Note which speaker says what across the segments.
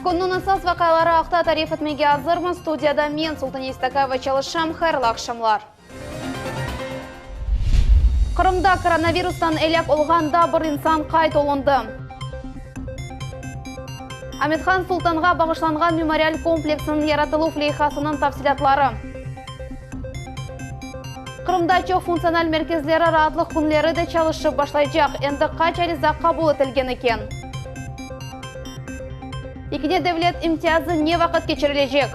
Speaker 1: Künniñ esas vaqiaları aqta tarif etmege azırmız. Studiyada men, Sultane İstakayeva, çalışam. Hayırlı aqşamlar. Qırımda koronavirustan elâk olğan daa bir insan qayd olundı. Amethan Sultanğa bağışlanğan memorial kompleksiniñ yaratıluv leyhasınıñ tafsilâtları. Qırımda çoq funktsional merkezleri raatlıq künleri de çalışıp başlaycaq. Endi qaç ariza qabul etilgen eken? Yekâne devlet imtiyazı ne vaqıt keçirilecek?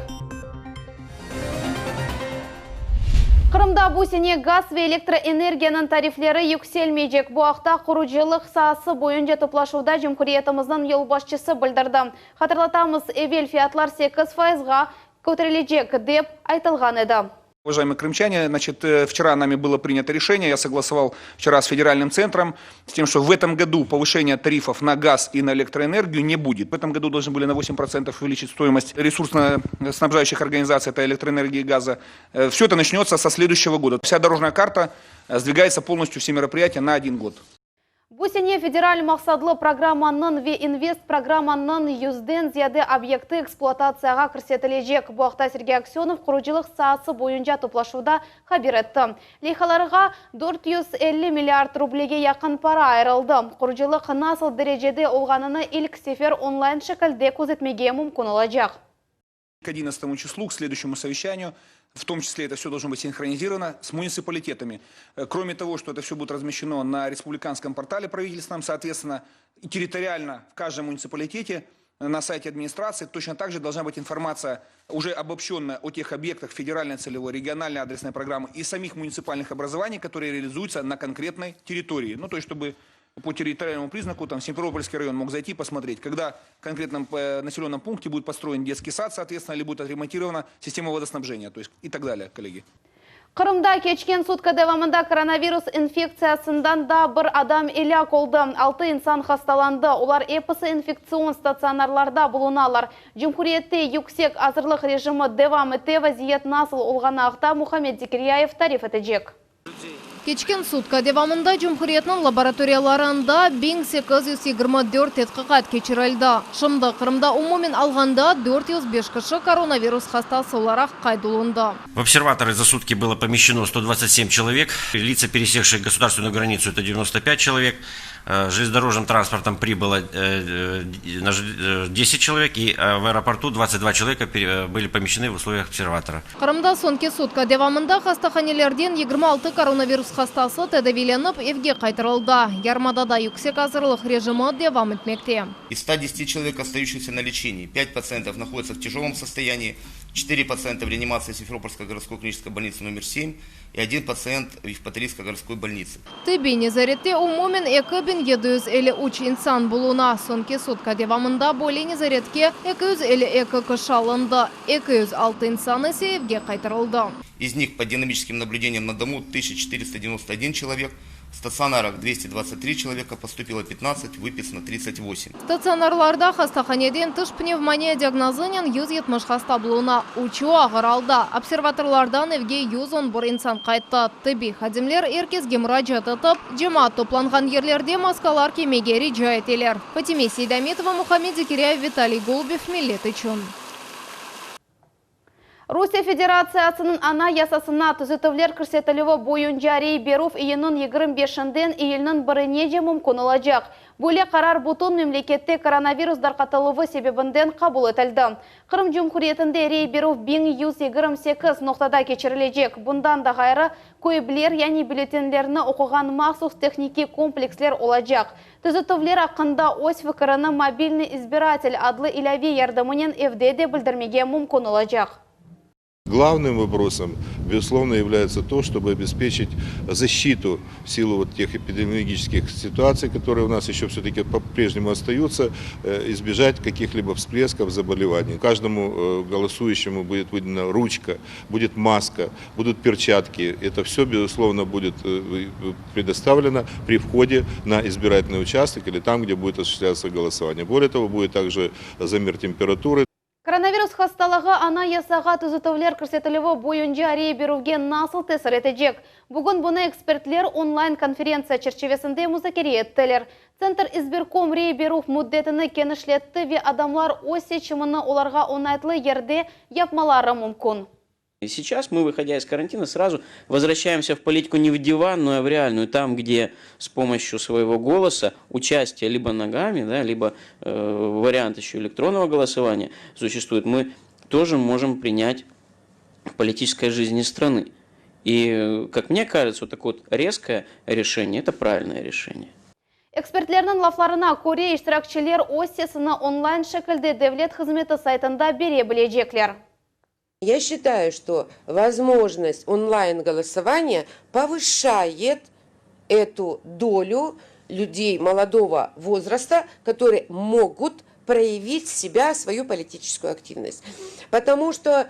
Speaker 1: Qırımda bu sene gaz ve elektroenergiyanıñ tarifleri yükselmeycek. Bu aqta qurucılıq saası boyunca toplaşuvda cumhuriyetimizniñ yolbaşçısı bildirdi. Hatırlatamız, evel fiyatlar 8 fayızğa köterilecek, dep aytılğan edi.
Speaker 2: Уважаемые крымчане, значит, вчера нами было принято решение, я согласовал вчера с федеральным центром, с тем, что в этом году повышения тарифов на газ и на электроэнергию не будет. В этом году должны были на 8% увеличить стоимость ресурсно-снабжающих организаций, это электроэнергии и газа. Все это начнется со следующего года. Вся дорожная карта сдвигается полностью, все мероприятия на один год.
Speaker 1: Bu sene federal maqsatlı programmanıñ ve invest programmanıñ yüzden ziyade obyekti ekspluatatsiyağa kirsetilecek. Bu aqta Sergey Aksönov qurucılıq saası boyunca toplaşuvda haber etti. Leyhalarğa 450 milliard rublege yaqın para ayırıldı. Qurucılıq nasıl derecede olğanını ilk sefer onlayn şekilde közetmege mümkün olacaq.
Speaker 2: К одиннадцатому числу, к следующему совещанию, в том числе это все должно быть синхронизировано с муниципалитетами. Кроме того, что это все будет размещено на республиканском портале правительственном, соответственно, территориально в каждом муниципалитете на сайте администрации точно так же должна быть информация, уже обобщенная о тех объектах федеральной целевой, региональной адресной программы и самих муниципальных образований, которые реализуются на конкретной территории. Ну, то есть, чтобы по территориальному признаку там Симферопольский район мог зайти посмотреть, когда в конкретном населенном пункте будет построен детский сад, соответственно, или будет отремонтирована система водоснабжения, то есть и так далее, коллеги.
Speaker 1: Qırımda keçken sutka devamında koronavirus infektsiyasından daa bir adam elâk oldı. Altı insan hastalandı. Olar episi infektsion statsionarlarda bulunalar. Cumhuriyette yüksek azırlıq rejimi devam ete. Vaziyet nasıl olğanı aqta Muhammed Zekiryayev tarif etecek.
Speaker 3: Keçken sutka devamında cumhuriyetniñ laboratoriyalarında 1824 tedqiqat keçirildi. Şimdi Qırımda umumen alğanda 405 kişi koronavirus hastası olaraq qayd olundı.
Speaker 4: В обсерваторы за сутки было помещено 127 человек. Лица, пересекшие государственную границу, это 95 человек. Железнодорожным транспортом прибыло 10 человек, и в аэропорту 22 человека были помещены в условиях обсерватора.
Speaker 3: Qırımda soñki sutka devamında hastahanelerden 26 koronavirus hastası tedaviylenip evge qaytarıldı. Yarımadada yüksek azırlıq rejimi devam etmekte.
Speaker 5: Из 110 человек, остающихся на лечении, 5 пациентов находятся в тяжелом состоянии, 4 пациента в реанимации Симферопольской городской клинической больницы номер 7 и один пациент в Евпаторийской городской больнице.
Speaker 3: Tibbiy nezarette umumen 2753 insan buluna. Soñki sutka devamında böyle nezaretke 252 kişi alındı, 206 insan ise evge qaytarıldı.
Speaker 5: Из них под динамическим наблюдением на дому 1491 человек, в стационарах 223 человека, поступило 15, выписано 38.
Speaker 3: Statsionarlarda hastahaneden tış pnevmoniya diagnozınen 170 hasta buluna, üçü ağır alda. Observatorlardan evge 111 insan qayttı. Tibbiy hadimler er kesge muracaat etip, cemaat toplanğan yerlerde maskalar kiymege rica eteler. Fatime Seydametova, Muhammed Zekiryayev, Vitaliy Golubev, Millet içün.
Speaker 1: Rusiye Federatsiyasınıñ Anayasasına tüzetüvler kirsetilüvi boyunca rey berüv iyünniñ 25-inden iyülniñ birinece mümkün olacaq. Böyle qarar bütün memlekette koronavirus darqatıluvı sebebinden qabul etildi. Qırım Cumhuriyetinde rey berüv 1128 noqtada keçirilecek. Bundan da ğayrı, köybler, yani bülletenlerni oquğan mahsus tehnikiy kompleksler olacaq. Tüzetüvler aqqında öz fikirini Mobilnıy izbiratel adlı ilâve yardımınen evde de bildirmege mümkün olacaq.
Speaker 6: Главным вопросом, безусловно, является то, чтобы обеспечить защиту в силу вот тех эпидемиологических ситуаций, которые у нас еще все-таки по-прежнему остаются, избежать каких-либо всплесков заболеваний. Каждому голосующему будет выдана ручка, будет маска, будут перчатки. Это все, безусловно, будет предоставлено при входе на избирательный участок или там, где будет осуществляться голосование. Более того, будет также замер температуры.
Speaker 1: Koronavirus hastalığı Anayasağa tüzetüvler kirsetilüvi boyunca rey berüvge nasıl tesir etecek? Bugün bunı ekspertler online konferentsiya çerçivesinde muzakere ettiler. Tsentrizbirkom rey berüv müddetini kenişletti ve adamlar öz seçimini olarğa oñaytlı yerde yapmaları mümkün.
Speaker 7: И сейчас мы, выходя из карантина, сразу возвращаемся в политику не в диванную, а в реальную, там, где с помощью своего голоса, участия либо ногами, да, либо э, вариант еще электронного голосования существует, мы тоже можем принять в политической жизни страны. И, э, как мне кажется, вот такое вот резкое решение – это правильное решение.
Speaker 1: Ekspertlerniñ laflarına köre, iştirakçiler öz sesini online şekilde devlet hızmeti saytında bere bilecekler.
Speaker 8: Я считаю, что возможность онлайн-голосования повышает эту долю людей молодого возраста, которые могут проявить себя, свою политическую активность. Потому что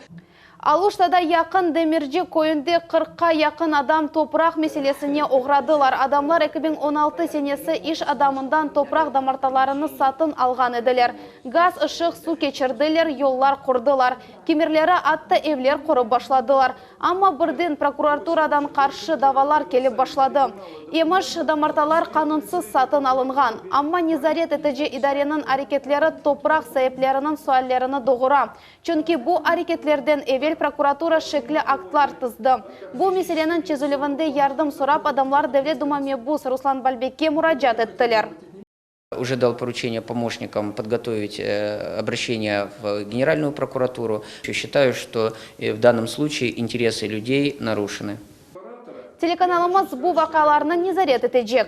Speaker 1: Aluştada yaqın Demirci köyünde 40-qa yaqın adam topraq meselesine oğradılar. Adamlar 2016 senesi iş adamından topraq damartalarını satın alğan ediler. Gaz, ışıq, suv keçirdiler, yollar qurdılar. Kimerleri atta evler qurıp başladılar. Amma birden prokuraturadan qarşı davalar kelip başladı. Emiş, damartalar qanunsız satın alınğan. Amma nezaret etici idareniñ areketleri topraq saipleriniñ suallerini doğura. Çünki bu areketlerden evel prokuratura şekli aktlar tizdi. Bu meseleniñ çezilüvinde yardım sorap adamlar Devlet Duma mebusı Ruslan Balbekke muracaat ettiler.
Speaker 9: Уже дал поручение помощникам подготовить э, обращение в Генеральную прокуратуру. Считаю, что э, в данном случае интересы людей нарушены.
Speaker 1: Telekanalımız bu vaqialarnı nezaret etecek.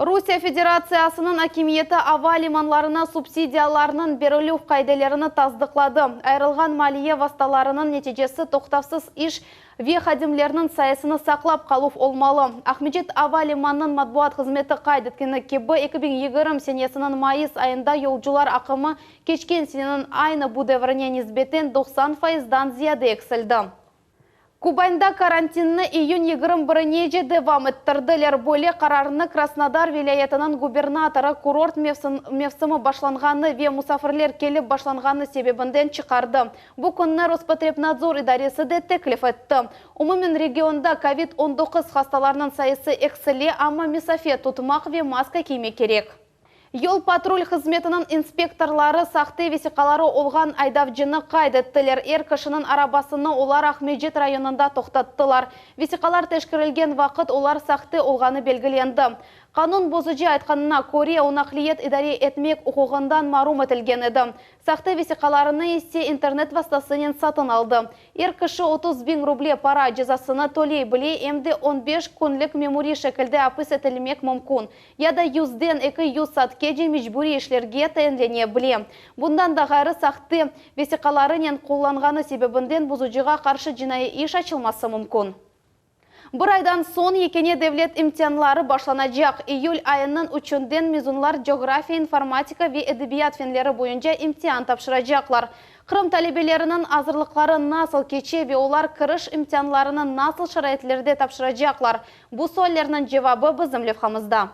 Speaker 1: Rusiye Federatsiyasınıñ akimiyeti ava limanlarına subsidiyalarnıñ berilüv qaidelerini tasdıqladı. Ayırılğan maliye vastalarınıñ neticesi toqtavsız iş ve hadimlerniñ sayısını saqlap qaluv olmalı. Aqmescit ava limanınıñ matbuat hızmeti qayd etkeni kibi, 2020 senesiniñ mayıs ayında yolcular aqımı keçken seneniñ aynı bu devrine nisbeten 90 faizdan ziyade eksildi. Kubanda karantinni iyün 21-nece devam ettirdiler. Böyle qararnı Krasnodar vilâyetiniñ gubernatorı kurort mevsimi başlanğanı ve musafirler kelip başlanğanı sebebinden çıqardı. Bu künni Rospotrebnadzor idaresi de teklif etti. Umumen regionda COVID-19 hastalarınıñ sayısı eksile, amma mesafe tutmaq ve maska kiymek kerek. Yol patrul hızmetiniñ inspektorları sahte vesiqaları olğan aydavcını qayd ettiler. Er kişiniñ arabasını olar Aqmescit rayonında toqtattılar. Vesiqalar teşkerilgen vaqıt olar sahte olğanı belgilendi. Qanun bozucı aytqanına köre, o naqliyat idare etmek uquqından marum etilgen edi. Sahte vesiqalarını ise internet vastasınen satın aldı. Er kişi 30 biñ ruble para cezasını töley bile, em de 15 künlik memuriy şekilde apis etilmek mümkün. Ya da yüzden 200 saatkece mecburiy işlerge tayinlene bile. Bundan da ğayrı sahte vesiqalarınen qullanğanı sebebinden bozucığa qarşı cinaiy iş açılması mümkün. Bir aydan soñ yekâne devlet imtianları başlanacaq. İyül ayınıñ üçünden mezunlar coğrafiya, informatika ve edebiyat fenleri boyunca imtian tapşıracaqlar. Qırım talebeleriniñ azırlıqları nasıl keçe ve olar kiriş imtianlarını nasıl şaraitlerde tapşıracaqlar? Bu suallerniñ cevabı bizim levhamızda.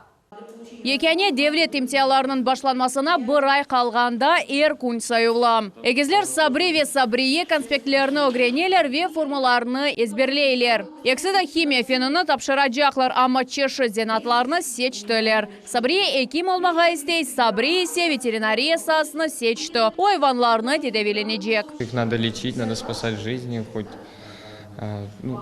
Speaker 10: Yekâne devlet imtianlarınıñ başlanmasına bir ay qalğanda er kün sayuvlı. Egizler Sabri ve Sabriye konspektlerini ögreneler ve formalarını ezberleyler. Ekisi de himiya fenini tapşıracaqlar, amma çeşit zenaatlarnı seçtiler. Sabriye ekim olmağa istey, Sabri ise veterinariya saasını seçti. O, ayvanlarnı tedaviylenecek.
Speaker 11: Их надо лечить, надо спасать жизни, хоть ну,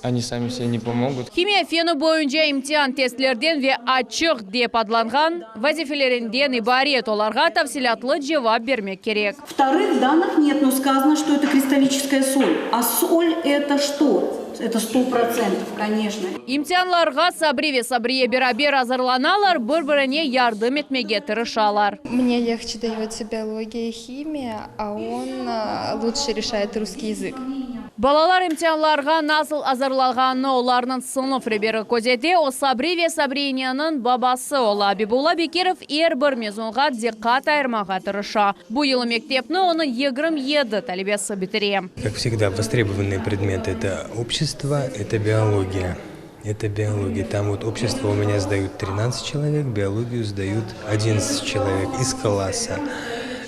Speaker 11: они сами себе не помогут.
Speaker 10: Himiya feni boyunca imtian testlerden ve açıq dep adlanğan vazifelerinden ibaret. Olarğa tafsilâtlı cevap bermek kerek.
Speaker 12: Вторых данных нет, но сказано, что это кристаллическая соль. А соль это что? Это 100%, конечно.
Speaker 10: İmtianlarğa Sabri ve Sabriye beraber azırlanalar, bir-birine yardım etmege tırışalar.
Speaker 13: Мне легче дается биология и химия, а он лучше решает русский язык.
Speaker 10: Balalar imtianlarğa nasıl azırlanğanını olarnıñ sınıf reberi közete, o Sabri ve Sabriyeniñ babası ola. Abibulla Bekirov er bir mezunğa diqqat ayırmağa tırışa. Bu yıl mektepni onıñ 27 talebesi bitire.
Speaker 14: Как всегда, востребованные предметы – это общество, это биология. Это биология. Там вот общество у меня сдают 13 человек, биологию сдают 11 человек из класса.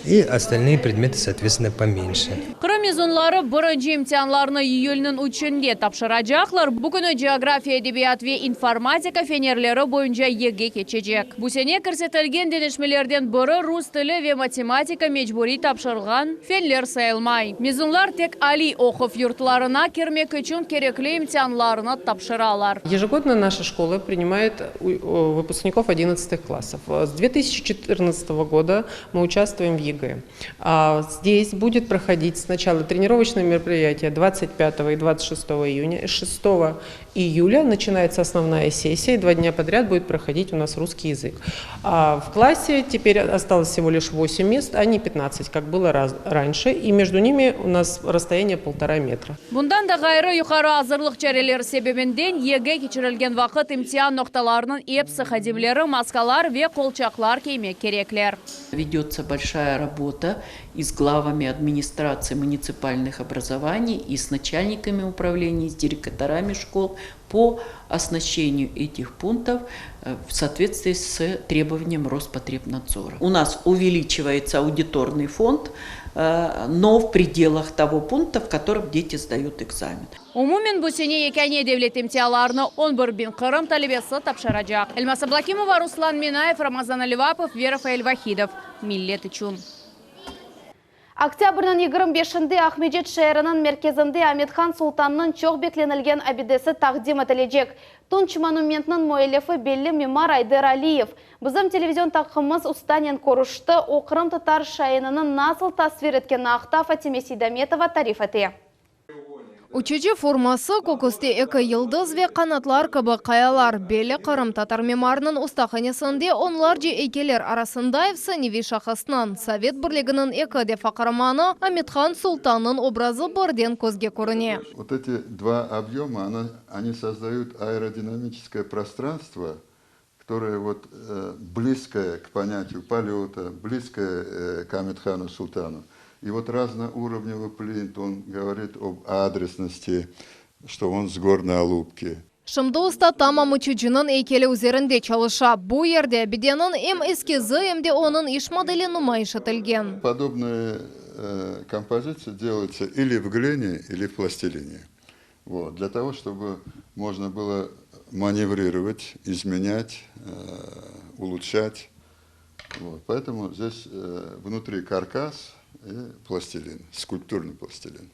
Speaker 14: И остальные предметы, соответственно, поменьше.
Speaker 10: Qırım mezunları birinci imtianlarını iyülniñ üçünde tapşıracaqlar. Bu künü coğrafiya, edebiyat ve informatika fenleri boyunca YEGE keçecek. Bu sene kirsetilgen deñişmelerden biri rus tili ve matematika mecburiy tapşırılğan fenler sayılmay. Mezunlar tek aliy oquv yurtlarına kirmek içün kerekli imtianlarını tapşıralar.
Speaker 15: Ежегодно наша школа принимает выпускников 11 классов. С 2014 года мы участвуем в ЕГЭ. А здесь будет проходить сначала тренировочное мероприятие 25 и 26 июня. 6 июля начинается основная сессия, и два дня подряд будет проходить у нас русский язык. А в классе теперь осталось всего лишь 8 мест, а не 15, как было раз, раньше, и между ними у нас расстояние полтора метра.
Speaker 10: Bundan da ğayrı yuqarı azırlıq çareleri sebebinden YEGE keçirilgen vaqıt imtian noqtalarınıñ episi hadimleri maskalar ve qolçaqlar kiymek kerekler.
Speaker 16: Ведется большая работа и с главами администрации муниципальных образований, и с начальниками управлений, и с директорами школ по оснащению этих пунктов э, в соответствии с требованием Роспотребнадзора. У нас увеличивается аудиторный фонд, э, но в пределах того пункта, в котором дети сдают экзамен.
Speaker 10: Umumen bu sene yekâne devlet imtianlarını 11 biñ Qırım talebesi tapşıracaq. Elmaz Ablakimova, Ruslan Minayev, Ramazan Alivapov, ve Rafael Vahidov. Millet içün.
Speaker 1: Oktâbrniñ 25-nde Aqmescit şeeriniñ merkezinde Amethan Sultannıñ çoq beklenilgen abidesi taqdim etilecek. Tunç monumentniñ müellifi belli mimar Ayder Aliyev. Bizim televizion taqımımız ustanen körüşti, o qırımtatar şainini nasıl tasvir etkeni aqta Fatime Seydametova tarif ete.
Speaker 3: Uçucı forması, köküste eki yıldız ve qanatlar kibi qayalar. Belli qırımtatar mimarınıñ ustahanesinde onlarca eykeller arasında efsaneviy şahısnıñ, Sovet Birliginiñ eki defa qaramanı Amethan Sultannıñ obrazı birden közge körüne.
Speaker 6: Вот эти два объема, она, они создают аэродинамическое пространство, которое вот э, близкое к понятию полета, близкое э, к Аметхану Султану. И вот разноуровневый плинт, он говорит об адресности, что он с горной Алупки.
Speaker 3: Şimdi usta tamam uçucınıñ eykeli üzerinde çalışa. Bu yerde abideniñ em eskizi, em de onıñ iş modeli numayış etilgen.
Speaker 6: Подобные э, композиции делаются или в глине, или в пластилине. Вот, для того, чтобы можно было маневрировать, изменять, э, улучшать. Вот, поэтому здесь э, внутри каркас и пластилин, скульптурный пластилин.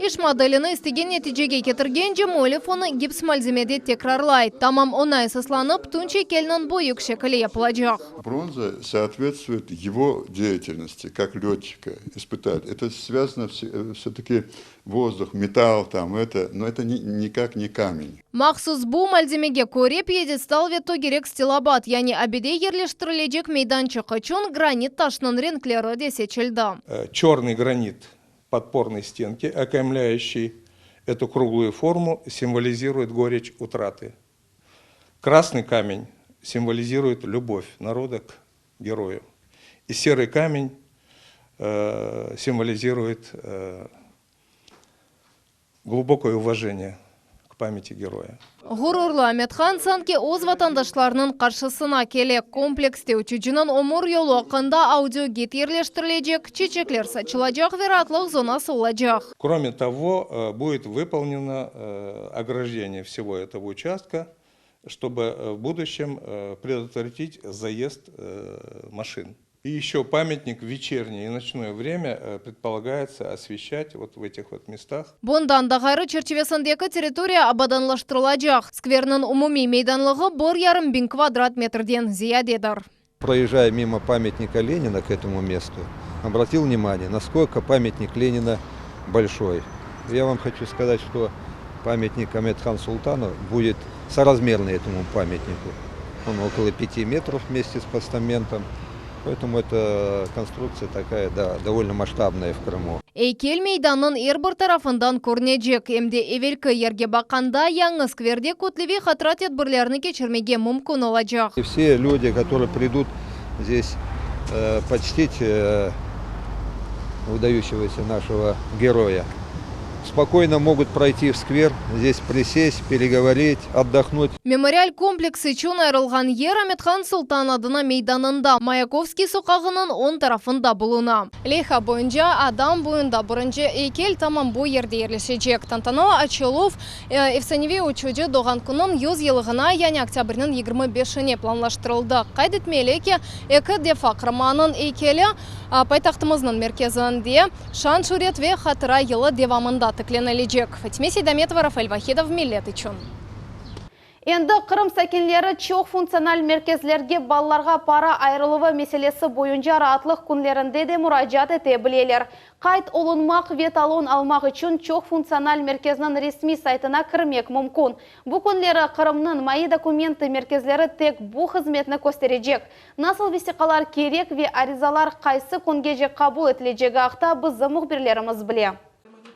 Speaker 3: İş modelini istegen neticege ketirgence müellif onı gips malzemede tekrarlay. Tamam oña esaslanıp tunç eykelniñ büyük şekili yapılacaq.
Speaker 6: Бронза соответствует его деятельности как летчика, испытателя. Это связано все-таки воздух, металл там, это, но это ни, никак не камень.
Speaker 3: Mahsus bu malzemege köre pyedestal ve tögerek stilobat, yani abide yerleştirilecek meydançıq içün granit taşnıñ renkleri de seçildi.
Speaker 17: Черный гранит подпорной стенки, окаймляющий эту круглую форму, символизирует горечь утраты. Красный камень символизирует любовь народа к герою. И серый камень э, символизирует э, глубокое уважение к памяти героя.
Speaker 3: Ğururlı Amethan sanki öz vatandaşlarınıñ qarşısına kele. Komplekste uçucınıñ ömür yolu aqqında audiogid yerleştirilecek, çiçekler saçılacaq ve raatlıq zonası olacaq.
Speaker 17: Кроме того, э, будет выполнено э, ограждение всего этого участка, чтобы э, в будущем предотвратить заезд машин. И еще памятник в вечернее и ночное время предполагается освещать вот в этих вот местах.
Speaker 3: Bundan da ğayrı çerçivesindeki territoriya abadanlaştırılacaq. Skverniñ umumiy meydanlığı 1,5 biñ kvadrat metrden ziyadedir.
Speaker 18: Проезжая мимо памятника Ленина к этому месту, обратил внимание, насколько памятник Ленина большой. Я вам хочу сказать, что памятник Аметхан Султану будет соразмерный этому памятнику. Он около 5 метров вместе с постаментом. Поэтому эта конструкция такая, да, довольно масштабная в Крыму.
Speaker 3: Eykel meydannıñ er bir tarafından körünecek. Em de evelki yerge baqqanda yañı skverde kütleviy hatıra tedbirlerini keçirmege mümkün olacaq.
Speaker 18: И все люди, которые придут здесь э, почтить э, выдающегося нашего героя. Спокойно могут пройти в сквер, здесь присесть, переговорить, отдохнуть.
Speaker 3: Memorial kompleks içün ayırılğan yer Amethan Sultan adına meydanında, Mayakovskiy soqağınıñ oñ tarafında buluna. Leyha boyunca adam boyunda birinci eykel tamam bu yerde yerleşecek. Tantanalı açıluv efsaneviy uçucı doğğan künniñ 100 yıllığına, yani oktâbrniñ 25-ine planlaştırıldı. Qayd etmeli ki, eki defa qaramanıñ eykeli paytahtımıznıñ merkezinde Şan-şüret ve hatıra yılı devamında tiklenilecek. Fatime Seydametova, Rafael Vahidov, Millet içün.
Speaker 1: Endi Qırım sakinleri çoq funktsional merkezlerge balalarğa para ayırıluvı meselesi boyunca raatlıq künlerinde de muracaat ete bileler. Qayd olunmaq ve talon almaq içün çoq funktsional merkezniñ resmiy saytına kirmek mümkün. Bu künleri Qırımnıñ Moi dokumentı merkezleri tek bu hızmetni kösterecek. Nasıl vesiqalar kerek ve arizalar qaysı küngece qabul etilecegi aqta bizim mühbirlerimiz bile.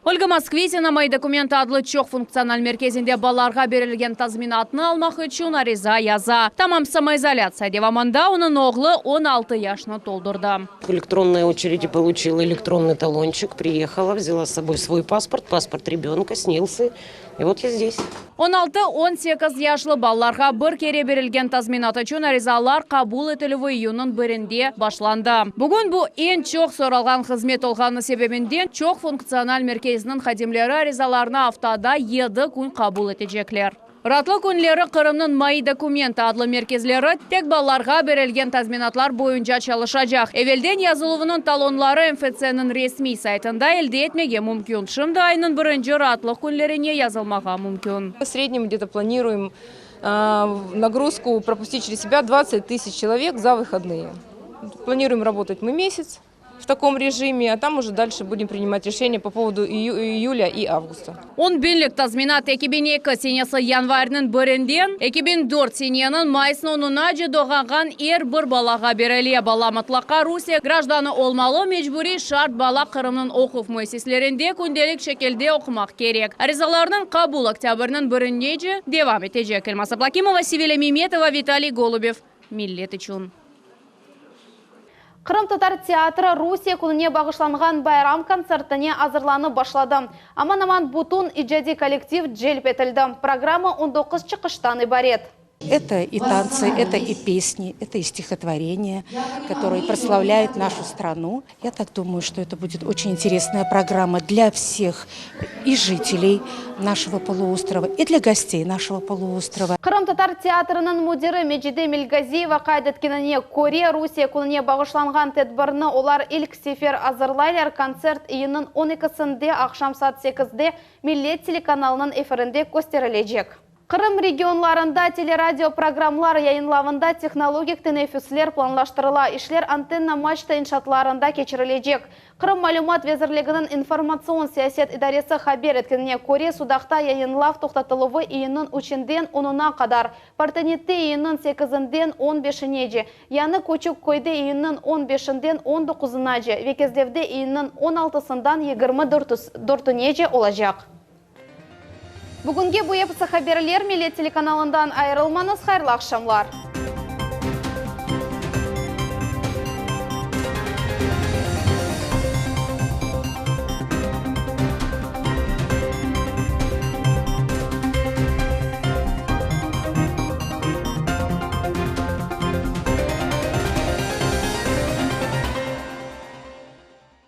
Speaker 10: Olga Moskvitina Moi dokumentı adlı çoq funktsional merkezinde balalarğa berilgen tazminatnı almaq içün ariza yaza. Tamam samoizolâtsiya devamında onıñ oğlu 16 yaşnı toldurdı.
Speaker 19: В электронной очереди получила электронный талончик, приехала, взяла с собой свой паспорт, паспорт ребенка, СНИЛСы. И вот я здесь.
Speaker 10: 16-18 yaşlı balalarğa bir kere berilgen tazminat içün arizalar qabul etilüvi iyünniñ birinde başlandı. Bugün bu eñ çoq soralğan hızmet olğanı sebebinden çoq funktsional merkeziniñ hadimleri arizalarnı aftada yedi kün qabul etecekler. Raatlıq künleri Qırımnıñ Moi dokumentı adlı merkezleri tek balalarğa berilgen tazminatlar boyunca çalışacaq. Evelden yazıluvnıñ talonları MFCniñ resmiy saytında elde etmege mümkün. Şimdi aynıñ birinci raatlıq künlerine yazılmağa mümkün.
Speaker 20: В среднем где-то планируем нагрузку пропустить через себя 20 тысяч человек за выходные. Планируем работать мы месяц в таком режиме, а там уже дальше будем принимать решения по поводу июля и августа.
Speaker 10: On biñlik tazminat 2002 senesi yanvarniñ birinden 2004 seneniñ mayısnıñ onunace doğğan er bir balağa berile. Bala mıtlaqa Rusiye grajdanı olmalı, mecburiy şart bala Qırımnıñ oquv müessiselerinde kündelik şekilde oqumaq kerek. Arizalarnıñ qabul oktâbrniñ birinece devam etecek. Elmaz Ablâkimova, Sevilâ Memetova, Vitaliy Golubev. Millet içün.
Speaker 1: Qırımtatar teatri Rusiye kününe bağışlanğan bayram kontsertine azırlanıp başladı. Aman-aman bütün icadiy kollektiv celp etildi. Programma 19 çıqıştan ibaret.
Speaker 21: Это и танцы, это и песни, это и стихотворения, которые прославляют нашу страну. Я так думаю, что это будет очень интересная программа для всех и жителей нашего полуострова, и для гостей нашего полуострова.
Speaker 1: Qırımtatar teatriniñ müdiri Mecide Melgaziyeva qayd etkenine köre, Rusiye kününe bağışlanğan tedbirni olar ilk sefer azırlaylar. Kontsert iyünniñ 12-sinde aqşam saat 8-de Millet telekanalınıñ efirinde kösterilecek. Qırım regionlarında teleradioprogramlar yayınlavında tehnologik teneffüsler planlaştırıla. İşler antenna-maçta inşaatlarında keçirilecek. Qırım malümat vezirliginiñ informatsion siyaset idaresi haber etkenine köre, Sudaqta yayınlav toqtatıluvı iyünniñ üçinden onuna qadar, Partenitte iyünniñ sekizinden on beşinece, Yañı Küçük köyde iyünniñ on beşinden on doquzınace ve Kezlevde iyünniñ on altısından yigirmi dörtünece olacaq. Bugünge bu episi haberler, Millet telekanalından ayırılmañız, hayırlı aqşamlar.